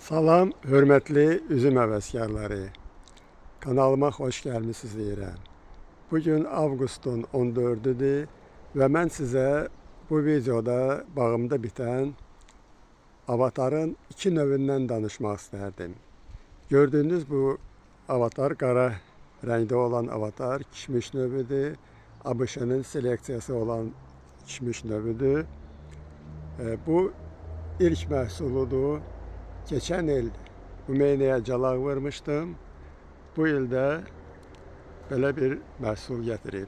Salam, hörmətli üzüm həvəskarları. Kanalıma xoş gəlmisiniz deyirəm. Bugün avqustun 14-üdür və mən sizə bu videoda bağımda bitən avatarın iki növündən danışmaq istərdim. Gördüyünüz bu avatar qara rəngdə olan avatar kişmiş növüdür. ABŞ-nin seleksiyası olan kişmiş növüdür. Bu ilk məhsuludur. Geçen il bu meynəyə calaq vurmuşdum. Bu il də belə bir məhsul gətirib.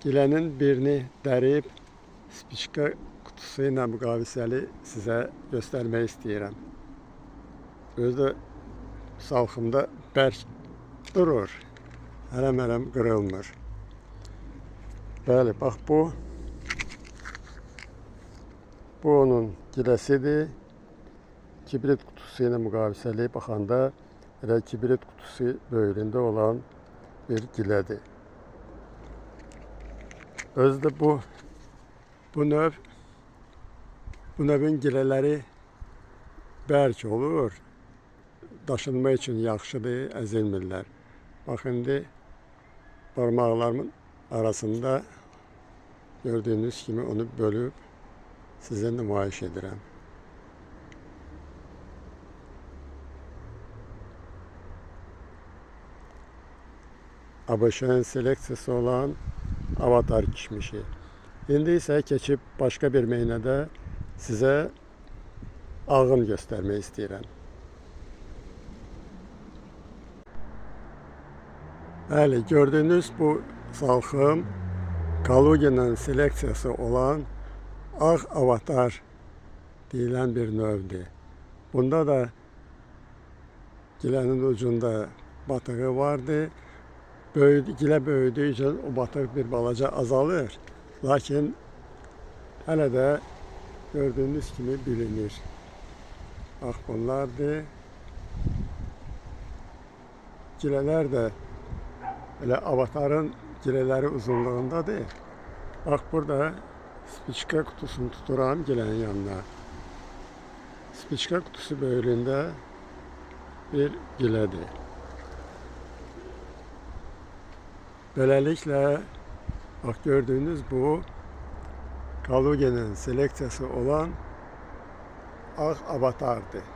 Gilənin birini dərib spiçka qutusu ilə müqavisəli sizə göstərmək istəyirəm. Özü də salxımda bərk durur. Hərəm-hərəm qırılmır. Bəli, bax bu onun giləsidir. Kibrit qutusu ilə müqavisəli baxanda elə kibrit qutusu böyründə olan bir gilədir. Özü də bu növün gilələri bərk olur. Daşınma üçün yaxşıdır, əzilmirlər. Bax, indi barmaqlarımın arasında gördüyünüz kimi onu bölüb sizə nümayiş edirəm. ABŞ-ın seleksiyası olan avatar kişmişi. İndi isə keçib başqa bir meynədə sizə ağın göstərmək istəyirəm. Bəli, gördüyünüz bu salxım Kaluginin seleksiyası olan ağ avatar deyilən bir növdür. Bunda da gilənin ucunda batığı vardı. Gilə böyüdüyü üçün o batıq bir balaca azalır. Lakin hələ də gördüyünüz kimi bilinir. Bax, bunlardır. Gilələr də elə avatarın gilələri uzunluğundadır. Bax, burada spiçka qutusunu tuturam gilənin yanına. Spiçka qutusu böyründə bir gilədir. Beləliklə, bax gördüyünüz bu Kaluginin seleksiyası olan ağ avatardır.